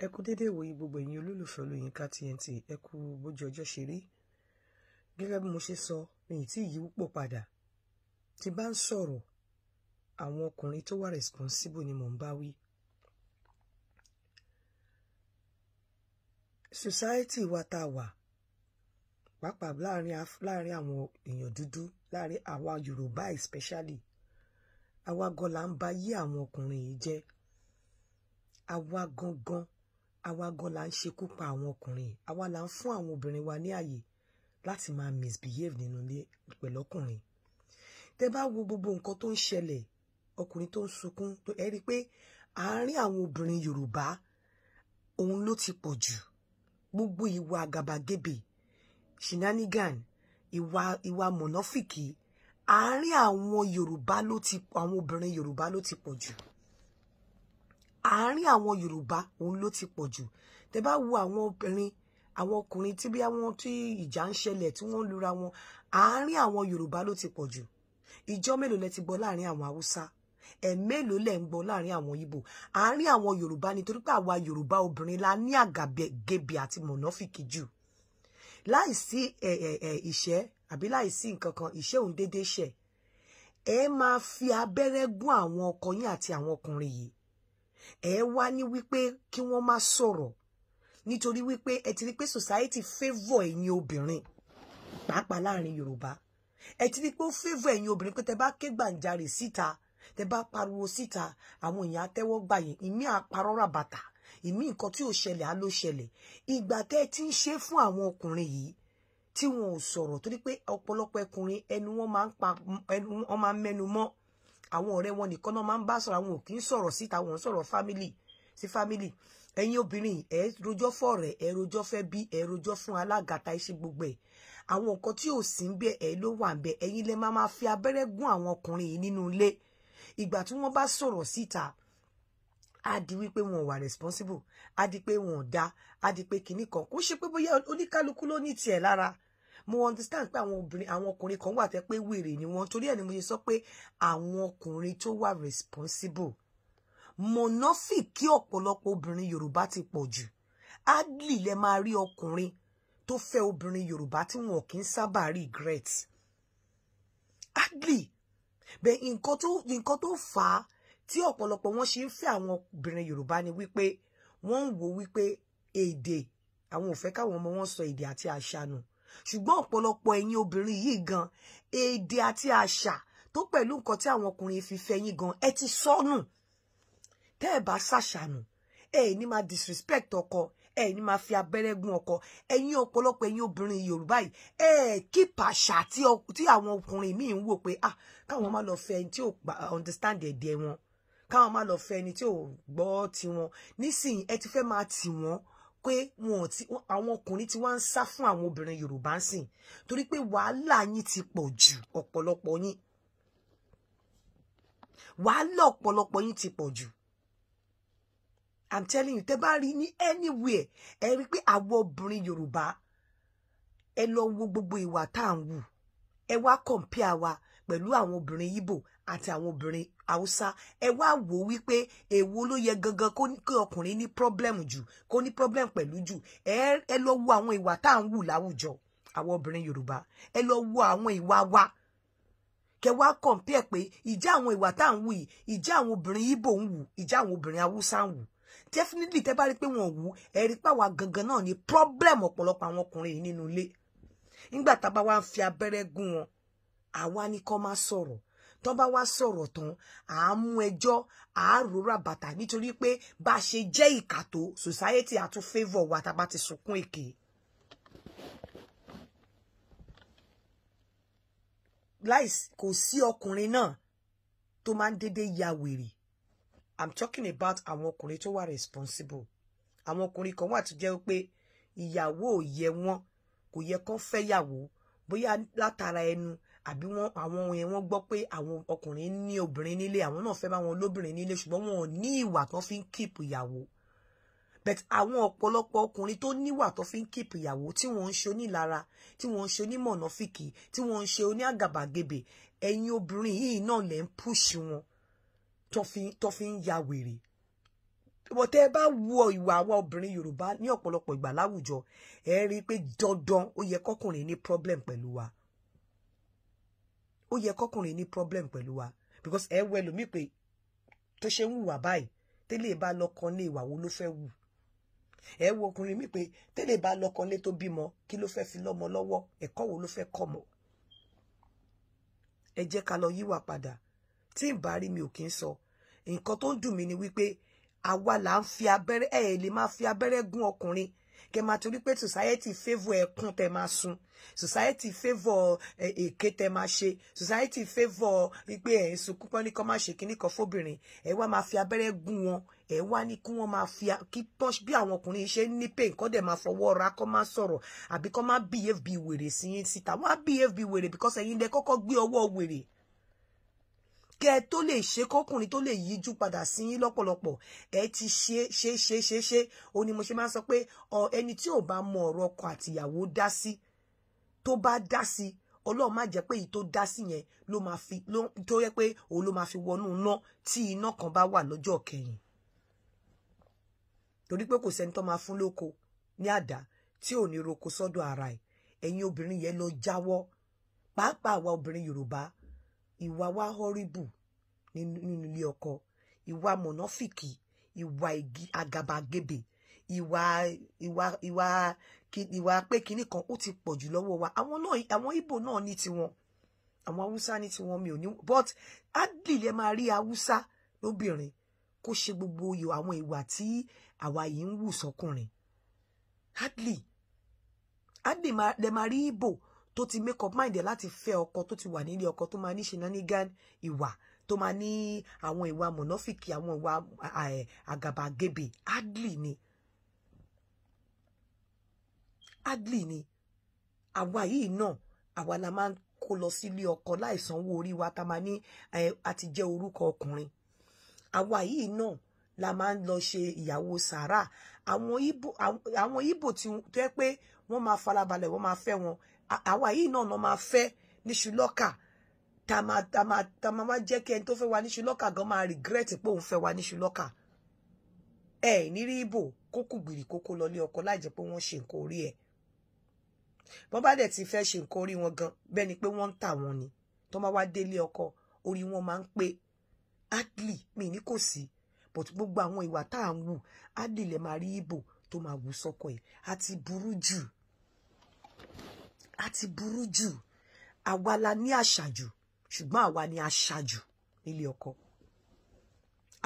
Ẹ kú dédé ìwòyí gbogbo ẹ̀yin olólùfẹ́ Olóyinka TNT. Ẹ kú bójú ọjọ́ ṣe rí. Gẹ́gẹ́ bí mo ṣe sọ, mi ì tí ì yí púpọ̀ padà. Tí bá ń sọ̀rọ̀, àwọn ọkùnrin tó wà responsible ni mò ń bá wí. Society wa tá a wà, pàápàá láàrin àwọn èèyàn dúdú, láàrin àwa Yorùbá especially, àwa gan la ń ba yé àwọn ọkùnrin yìí jẹ́. Àwa gangan, àwa gan la ń ṣekú pa àwọn ọkùnrin yìí. Àwa la ń fún àwọn obìnrin wa ní àyè láti máa misbehave nínú ilé pẹ̀lú ọkùnrin. Tẹ́ bá wo gbogbo nǹkan tó ń ṣẹlẹ̀, ọkùnrin tó ń sunkún, ẹ rí i pé àárín àwọn obìnrin Yorùbá òun ló ti pọ̀ jù. Gbogbo ìwà àgàbàgebè, shenanigan, ìwà mọ̀nàfìkì, àárín àwọn Yorùbá ló ti, àwọn obìnrin Yorùbá ló ti pọ̀ jù. Àárín àwọn Yorùbá òun ló ti pọ̀ jù. Tẹ́ bá wo àwọn obìnrin, àwọn ọkùnrin tí bí àwọn tí ìjà ń ṣẹlẹ̀ tí wọ́n ń lura wọn, àárín àwọn Yorùbá ló ti pọ̀ jù. Ìjọ mélòó lẹ ti gbọ́ láàrin àwọn Haúsá? Ẹ̀mélòó lẹ ń gbọ́ láàrin àwọn Ìgbò? Àárín àwọn Yorùbá, nítorí pé àwa Yorùbá obìnrin la ní àgàbàgebè àti mọ̀nàfìkì jù. Láìsí ìṣẹ́ àbí láìsí nǹkan kan, ìṣẹ́ òun déédéé ṣẹ̀. Ẹ máa fi abẹ́rẹ́ gún àwọn ọkọ yín àti àwọn ọkùnrin yìí. Ẹ wá ní wípé kí wọ́n má sọ̀rọ̀, nítorí wípé ẹ ti rí pé society favour ẹ̀yin obìnrin, pàápàá láàrin Yorùbá. Ẹ ti rí pé ó favour ẹ̀yin obìnrin pé tẹ bá ké gbàǹjarè síta, tẹ bá pariwo síta, àwọn èèyàn á tẹ́wọ́ gbà yín. Ìmí àparọ́rà bàtà, ìmí nǹkan tí ò ṣẹlẹ̀ á ló ṣẹlẹ̀. Ìgbà tẹ́ ẹ ti ń ṣe fún àwọn ọkùnrin yìí tí wọn ò sọ̀rọ̀, torí pé ọ̀pọ̀lọpọ̀ ọkùnrin ẹnu wọn máa ń pa, ẹnu wọn máa ń mẹ́nu mọ́. Àwọn ọ̀rẹ́ wọn nìkan náà máa ń bá sọ̀rọ̀, àwọn ò kì í sọ̀rọ̀ síta, wọn ń sọ̀rọ̀ family sí family. Ẹ̀yin obìnrin, ẹ rojọ́ fọ̀rẹ́, ẹ rojọ́ fẹ́ bí, ẹ rojọ́ fún alágàtà, iṣẹ́ gbogbo ẹ̀. Àwọn nǹkan tí ò sí ń bẹ ẹ ló wà ń bẹ. Ẹ̀yin lẹ máa máa fi abẹ́rẹ́ gún àwọn ọkùnrin yìí nínú ilé. Ìgbà tí wọ́n bá sọ̀rọ̀ síta, á di wípé wọn ò wà responsible, á di pé wọn ò dá, á di pé kinní kan. Kò ṣe pé bóyá oníkálukú ló ní tiẹ̀ lára. Mo understand pé àwọn obìnrin, àwọn ọkùnrin kan wà tẹ́ pé wèrè ni wọ́n, torí ẹ̀ ni mo ṣe sọ pé àwọn ọkùnrin tó wà responsible. Mọ̀nàfìkì ọ̀pọ̀lọpọ̀ obìnrin Yorùbá ti pọ̀ jù. Hardly lẹ máa rí ọkùnrin tó fẹ́ obìnrin Yorùbá tí wọn kì í sábà regret. Hardly. Bẹ́ẹ̀ nǹkan tó fà á tí ọ̀pọ̀lọpọ̀ wọn ṣe ń fẹ́ àwọn obìnrin Yorùbá ni wípé wọ́n ń wò wípé èdè, àwọn ò fẹ́ káwọn ọmọ wọn sọ èdè àti àṣà nù. Ṣùgbọ́n ọ̀pọ̀lọpọ̀ ẹ̀yin obìnrin yìí gan, èdè àti àṣà tó pẹ̀lú nǹkan tí àwọn ọkùnrin fi fẹ́ yín gan, ẹ ti sọnù. Tẹ́ ẹ bá ṣàṣànù, ẹ ní máa disrespect ọkọ, ẹ ní máa fi abẹ́rẹ́ gún ọkọ. Ẹ̀yin ọ̀pọ̀lọpọ̀ ẹ̀yin obìnrin Yorùbá yìí, ẹ keep àṣà tí àwọn ọkùnrin míì ń wò pé ah, káwọn má lọ fẹ́ ẹni tí ò understand èdè wọn, káwọn má lọ fẹ́ ẹni tí ò gbọ́ tiwọn. Nísìnyí ẹ ti fẹ́ máa tì wọ́n pé wọn ti, àwọn ọkùnrin tí wọ́n ń sá fún àwọn obìnrin Yorùbá ń sìn, torí pé wàhálà yín ti pọ̀ jù. Ọ̀pọ̀lọpọ̀ yín, wàhálà ọ̀pọ̀lọpọ̀ yín ti pọ̀ jù. I'm telling you, tẹ́ bá rí ní anywhere, ẹ rí pé àwọn obìnrin Yorùbá, ẹ lọ wo gbogbo ìwà tá à ń wù, ẹ wá compare wa pẹ̀lú àwọn obìnrin Ìgbò àti àwọn obìnrin Haúsá. Ẹ wá wò wípé èwo ló yẹ gangan kó kí ọkùnrin ní problem jù, kó ní problem pẹ̀lú jù. Ẹ lọ wo àwọn ìwà tá à ń wù láwùjọ àwọn obìnrin Yorùbá, ẹ lọ wo àwọn ìwà wa, kẹ wá compare pé ìjà àwọn ìwà tá à ń wù yìí, ìjà àwọn obìnrin Ìgbò ń wù, ìjà àwọn obìnrin Haúsá ń wù. Definitely tẹ́ bá rí pé wọn wù, ẹ rí pé àwa gangan náà ní problem ọ̀pọ̀lọpọ̀ àwọn ọkùnrin yìí nínú ilé. Nígbà tá a bá wá ń fi abẹ́rẹ́ gún wọn, àwa ní kó má sọ̀rọ̀. Tó bá wá sọ̀rọ̀ tán, à á mú ẹjọ́, à á rora bàtà, nítorí pé bá a ṣe jẹ́ ìkà tó, society á tún favour wa tá a bá ti sunkún èké. Láìsí, kò sí ọkùnrin náà tó máa ń dédé ya wèrè. I'm talking about àwọn ọkùnrin tó wà responsible. Àwọn ọkùnrin kan wà tó jẹ́ pé ìyàwó ò yẹ wọ́n, kò yẹ kán fẹ́ yàwó, bóyá látara ẹnu àbí wọn àwọn yẹn wọ́n gbọ́ pé àwọn ọkùnrin ní obìnrin nílé, àwọn náà fẹ́ bá wọn lóbìnrin nílé, ṣùgbọ́n wọn ò ní ìwà tó fi ń keep ìyàwó. But àwọn ọ̀pọ̀lọpọ̀ ọkùnrin tó níwà tó fi ń keep ìyàwó, tí wọ́n ń ṣe onílara, tí wọ́n ń ṣe onímọ̀nàfìkì, tí wọ́n ń ṣe oníàgàbàgebè, ẹ̀yin obìnrin yìí náà lẹ̀ ń push wọn tó fi ń ya wèrè. But tẹ́ ẹ bá wo ìwà àwa obìnrin Yorùbá ní ọ̀pọ̀lọpọ̀ ìgbà láwùjọ, ẹ rí i pé dandan ó yẹ kọ́kùnrin ní problem pẹ̀lú wa. Ó yẹ kọ́kùnrin ní problem pẹ̀lú wa, because ẹ wọ ẹlòmíì pé tó ṣe ń hùwà báyìí, tẹ́lẹ̀ bá lọ́kàn lé, ìwà wo ló fẹ́ wù? Ẹ wo ọkùnrin mi pé tẹ́lẹ̀ bá lọ́kàn lé tó bímọ, kí ló fẹ́ fi lọ́mọ lọ́wọ́? Ẹ̀kọ́ wo ló fẹ́ kọ́ mọ́? Ẹ jẹ́ ká lọ yíwà padà. Tí n bá rí mi ò kí ń sọ. Nǹkan tó ń dùn mí ni wípé àwa là ń fi abẹ́rẹ́, ẹ lè máa fi abẹ́rẹ́ gún ọkùnrin, kẹ máa torí pé society favour ẹkún tẹ máa sun, society favour èké tẹ máa ṣe, society favour wípé ẹ̀ ń sunkún pọ́n ní kọ́ máa ṣe kíní kan fóbìnrin. Ẹ wá máa fi abẹ́rẹ́ gún wọn, ẹ wá ní kí wọ́n máa fi kí pọ́ṣ bí àwọn ọkùnrin ṣe ń ní pain, kọ́ dẹ̀ máa fọwọ́ ra, kọ́ máa sọ̀rọ̀ àbí kọ́ máa behave bí wèrè sí yín síta. Wọ́n á behave bí wèrè because ẹ̀yin lẹ kọ́kọ́ gbé ọwọ́ wèrè. Kẹ́ ẹ tó lè ṣe kọkùnrin tó lè yíjú padà sí yín lọ́pọ̀lọpọ̀, ẹ ti ṣe ṣe ṣe ṣe ṣe. Ó ní mo ṣe máa ń sọ pé ẹni tí ò bá mọ ọ̀rọ̀ ọkọ àtìyàwó dá sí, tó bá dá sí, Ọlọ́run má jẹ́ pé èyí tó dá sí yẹn ló máa fi tó yẹ pé òun ló máa fi wọnú iná tí iná kan bá wà lọ́jọ́ kẹyìn. Torí pé kò sẹ́ni tó máa fún lóko ní àdá tí ò ní roko sọ́dọ̀ ara ẹ̀. Ẹ̀yin obìnrin yẹn lọ jáwọ́, pàápàá àwa obìnrin Yorùbá, ìwà wa horrible nínú ilé ọkọ, ìwà mọ̀nàfìkì, ìwà igi àgàbàgebè, ìwà ìwà ìwà ìwà pé kinní kan ó ti pọ̀ jù lọ́wọ́ wa. Àwọn náà, àwọn Ìgbò náà ní tiwọn, àwọn Haúsá ní tiwọn, mi ò ní, but hardly lè máa rí Haúsá lóbìnrin kó ṣe gbogbo àwọn ìwà tí àwa yìí ń wù sọ́kùnrin. Hardly, hardly lè máa rí Ìgbò tó ti make up mind ẹ̀ láti fẹ́ ọkọ, tó ti wà nílé ọkọ, tó máa ní shenanigan ìwà, tó máa ní àwọn ìwà mọ̀nàfìkì, àwọn ìwà àgàbàgebè. Hardly ni, hardly ni. Àwa yìí náà, àwa la máa ń kó lọ sílé ọkọ láì sanwó orí wa, tá máa ní a ti jẹ́ orúkọ ọkùnrin. Àwa yìí náà la máa ń lọ ṣe ìyàwó sàárà. Àwọn Ìgbò tí tó yẹ pé wọ́n máa farabalẹ̀, wọ́n máa fẹ́ wọn, àwa yìí náà náà máa fẹ́ níṣu lọ́kà, tá máa wá jẹ́ kí ẹni tó fẹ́ wa níṣu lọ́kà gan máa regret pé òun fẹ́ wa níṣu lọ́kà. Ẹ ní rí Ìgbò kó kù gbìrì kókó lọ lé ọkọ láì jẹ́ pé wọ́n ṣe nǹkan orí ẹ̀. Bọ́n bá dẹ̀ ti fẹ́ ṣe nǹkan orí wọn gan, bẹ́ẹ̀ ni pé wọ́n ń tà wọ́n ni. Tó máa wá délé ọkọ, orí wọn máa ń pé. Hardly, mi ní kò sí, but gbogbo àwọn ìwà tá à ń wù, hardly lè máa rí Ìgbò tó máa wù sọ́kọ ẹ̀. Á ti burú jù, á ti burú jù. Àwa la ní àṣà jù, ṣùgbọ́n àwa ni àṣà jù nílé ọkọ.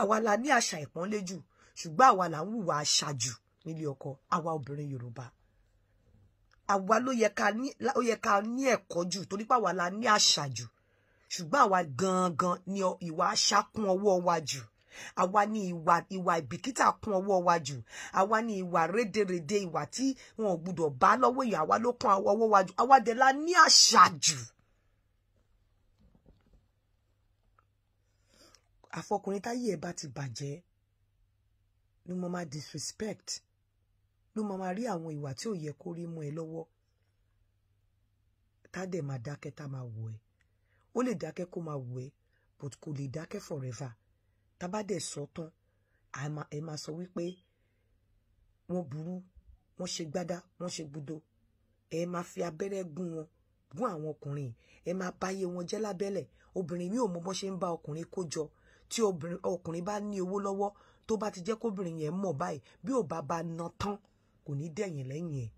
Àwa la ní àṣà ìpọ́nlé jù, ṣùgbọ́n àwa là ń hùwà àṣà jù nílé ọkọ. Àwa obìnrin Yorùbá, àwa ló yẹ ká ní, ó yẹ ká ní ẹ̀kọ́ jù, torí pé àwa la ní àṣà jù, ṣùgbọ́n àwa gangan ni ìwà àṣà kún ọwọ́ wa jù. Àwa ni ìwà ìbìkítà kún ọwọ́ wa jù. Àwa ni ìwà rédèrèdè, ìwà tí wọn ò gbúdọ̀ bá lọ́wọ́ èèyàn, àwa ló kún ọwọ́ wa jù. Àwa dẹ̀ la ní àṣà jù. Àfọkùnrin táyé ẹ̀ bá ti bàjẹ́ ló máa máa disrespect, ló máa máa rí àwọn ìwà tí ò yẹ kó rí mú ẹ lọ́wọ́, tá dẹ̀ máa dákẹ́, tá máa wò ẹ́. Ó lè dákẹ́ kó máa wò ẹ́, but kò lè dákẹ́ forever. Tá bá dẹ̀ sọ tán, ẹ máa sọ wípé wọ́n burú, wọ́n ṣe gbádá, wọ́n ṣe gbúdó. Ẹ máa fi abẹ́rẹ́ gún wọn, gún àwọn ọkùnrin, ẹ máa báyé wọn jẹ́ lábẹ́lẹ̀. Obìnrin mi ò mọ bọ́n ṣe ń bá ọkùnrin kó jọ. Tí ọkùnrin bá ní owó lọ́wọ́, tó bá ti jẹ́ kóbìnrin yẹn mọ̀ báyìí, bí ò bá bá ná tán, kò ní dẹ̀yìn lẹ́yìn ẹ̀.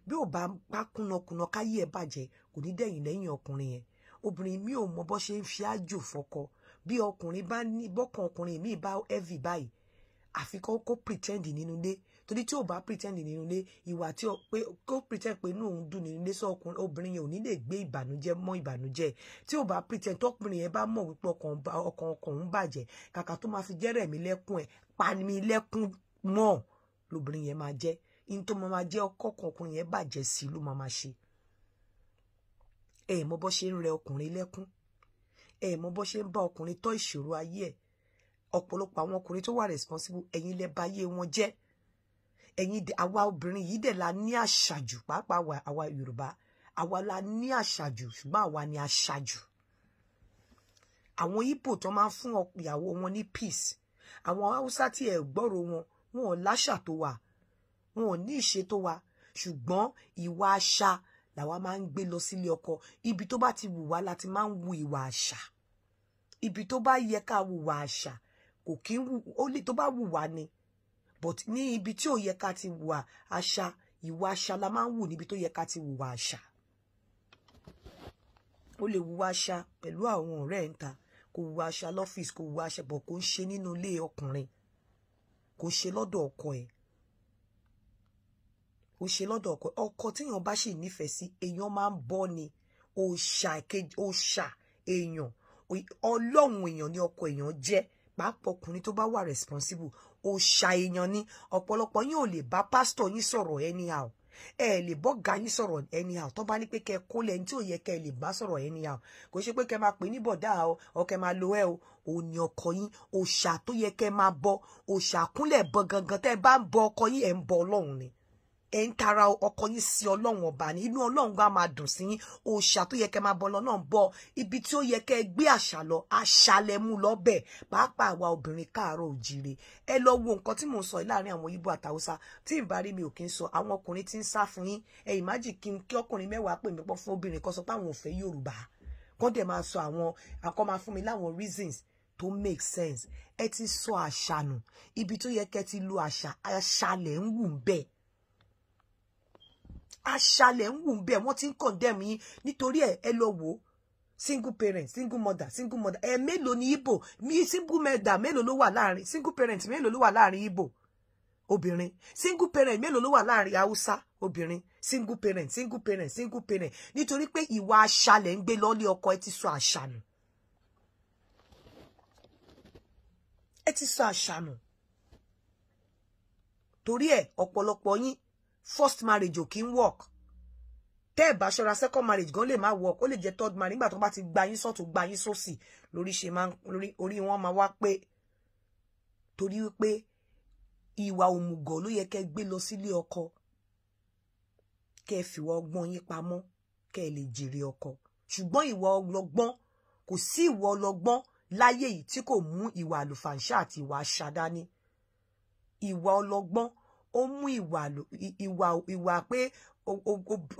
Bí ò bá bá kúnnakùnà káyé ẹ̀ bàjẹ́, kò ní dẹ̀yìn lẹ́yìn ọkùnrin yẹn. Obìnrin mi ò mọ bó ṣe ń fi ájò fọ́kọ. Bí ọkùnrin bá ní bọ́kàn ọkùnrin mi bá heavy báyìí, àfi kó pretend nínú ilé, torí tí ò bá pretend nínú ilé, ìwà tí ó pé kó pretend pé inú òun dùn nínú ilé sọ ọkùnrin, obìnrin yẹn ò ní lè gbé ìbànújẹ́ mọ́ ìbànújẹ́. Tí ò bá pretend, tọkùnrin yẹn bá mọ̀ wípé ọkàn òun bàjẹ́, kàkà tó máa fi jẹ́ rẹ̀mí lẹ́kún ẹ̀ pa mí lẹ́kún mọ́ lobìnrin yẹn máa jẹ́ in tó máa jẹ́ ọkàn ọkùnrin yẹn bàjẹ́ sí ló máa ṣe. Ẹ mọ bó ṣe ń rẹ ọkùnrin lẹ́kún, ẹ mọ bó ṣe ń bá ọkùnrin tọ́ ìṣòro ayé ẹ̀. Ọ̀pọ̀lọpọ̀ àwọn ọkùnrin tó wà responsible, ẹ̀yin lẹ bà ayé wọn jẹ́. Ẹ̀yin àwa obìnrin yìí dẹ̀ la ní àṣà jù, pàápàá àwa Yorùbá, àwa la ní àṣà jù, ṣùgbọ́n àwa ni àṣà jù. Àwọn Ìgbò tó máa ń fún ìyàwó wọn ní peace, Àwọn Haúsá tí ẹ gbọ́rọ̀ wọn, wọn ò láṣà tó wà, wọn ò ní ìṣe tó wà, ṣùgbọ́n ìwà àṣà làwa máa ń gbé lọ sílé ọkọ. Ibi tó bá ti wù wá la ti máa ń wu ìwà àṣà. Ibi tó bá yẹ ká wùwà àṣà kò kí ń wù, ó lè tó bá wù wá ni, but ní ibi tí ò yẹ ká ti wùwà àṣà, ìwà àṣà la máa ń wù níbi tó yẹ ká ti wùwà àṣà. Ó lè wùwà àṣà pẹ̀lú àwọn ọ̀rẹ́ ẹ̀ ń ta, kò wùwà àṣà lọ́fíìsì, kò wùwà àṣà, bọ̀ kò ń ṣe nínú ilé ọkùnrin, kò ṣe lọ́dọ̀ ọkọ ẹ̀, kò ṣe lọ́dọ̀ ọkọ ẹ̀. Ọkọ tíyàn bá sì nífẹ̀ẹ́ sí, èèyàn máa ń bọ́ ni. Òòṣà èèyàn, ọlọ́run èèyàn ni ọkọ èèyàn jẹ́, pàápàá ọkùnrin tó bá wà responsible, òòṣà èèyàn ni. Ọ̀pọ̀lọpọ̀ yín ò lè bá pásítọ̀ yín sọ̀rọ̀ anyhow, ẹ lè bọ́gà yín sọ̀rọ̀ anyhow. Tó bá ní pé kẹ́ kólẹ̀ ní tí ò yẹ kẹ́ lè bá sọ̀rọ̀ anyhow, kò ṣe pé kẹ́ máa pè ní bọ̀dá o, ọ kẹ́ máa lo ẹ o. Òun ni ọkọ yín, òòṣà tó yẹ kẹ́ máa bọ, òòṣà kúnlẹ̀ bọ gangan. Tẹ́ ẹ bá ń bọ ọkọ yín, ẹ̀ ń bọ ọlọ́run ni, ẹ ń tara ọkọ yín sí ọlọ́run ọba ni, inú ọlọ́run gan máa dùn sí yín. Òòṣà tó yẹ kẹ́ máa bọ lọ náà bọ ibi tí ó yẹ kẹ́ gbé àṣà lọ, àṣà lẹ mú lọ bẹ̀. Pàápàá àwa obìnrin káàárọ̀ òjìire, ẹ lọ wo nǹkan tí mò ń sọ yìí láàrin àwọn Ìgbò àtàwùsá. Tí n bá rí mi ò kí ń sọ, àwọn ọkùnrin tí ń sá fún yín. Ẹ ìmájì kí n kí ọkùnrin mẹ́wàá pè mí pọ́ fún obìnrin kan sọ pé àwọn ò fẹ́ Yorùbá, kọ́ dẹ̀ máa sọ àwọn akọ́ máa fún mi láwọn reasons tó make sense. Ẹ ti sọ àṣà nù, ibi tó yẹ kẹ́ ti lo àṣà, àṣà lẹ̀ ń wù bẹ́ẹ̀, aṣálẹ̀ ń wù bẹ́ẹ̀, wọ́n ti ń condemn yín nítorí ẹ̀. Ẹ lọ wò ó, single parent, single mother, single mother. Ẹ mélòó ni Ìgbò mi single mother mélòó ló wà láàrin, single parent mélòó ló wà láàrin Ìgbò obìnrin, single parent mélòó ló wà láàrin Haúsá obìnrin? Single parent, single parent, single parent. Nítorí pé ìwà aṣálẹ̀ ń gbé lọ́lé ọkọ. Ẹ ti sọ àṣà nù, ẹ ti sọ àṣà nù. Torí ẹ̀ ọ̀pọ̀lọpọ̀ yín, first marriage ò kí ń work. Tẹ́ ẹ̀ bá ṣọ́ra, second marriage gan lè má work, ó lè jẹ́ third marriage. Nígbà tó bá ti gba yín sọ́tún, gba yín sósì, lórí ṣe máa lórí orí wọn máa wá pé, torí wípé ìwà òmùgọ̀ ló yẹ kẹ́ gbé lọ sílé ọkọ, kẹ́ ẹ fìwà ọgbọ́n yín pamọ́ kẹ́ ẹ lè jèrè ọkọ. Ṣùgbọ́n ìwà ọlọ́gbọ́n, kò sí ìwà ọlọ́gbọ́n láyé yìí tí kò mú ìwà àlùfàǹṣà àti ìwà àṣà dání. Ìwà ọlọ́gbọ́n ó mú ìwà ìwà pé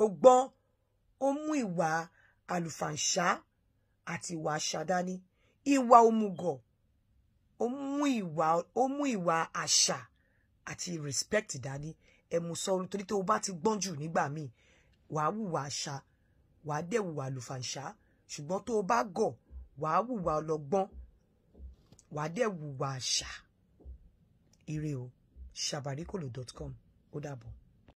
ọgbọ́n, ó mú ìwà àlùfàǹṣá àti ìwà àṣà dání. Ìwà òmùgọ̀ ó mú ìwà àṣà àti respect dání. Ẹ mú sọ, torí tó o bá ti gbọ́n jù nígbà míì, wàá wùwà àṣà, wàá dẹ̀ wùwà àlùfàǹṣá. Ṣùgbọ́n tó o bá gọ̀, wàá wùwà ọlọ́gbọ́n, wàá dẹ̀ wùwà àṣà. Ire o. Shabarikolo.com. Ó dàbọ̀.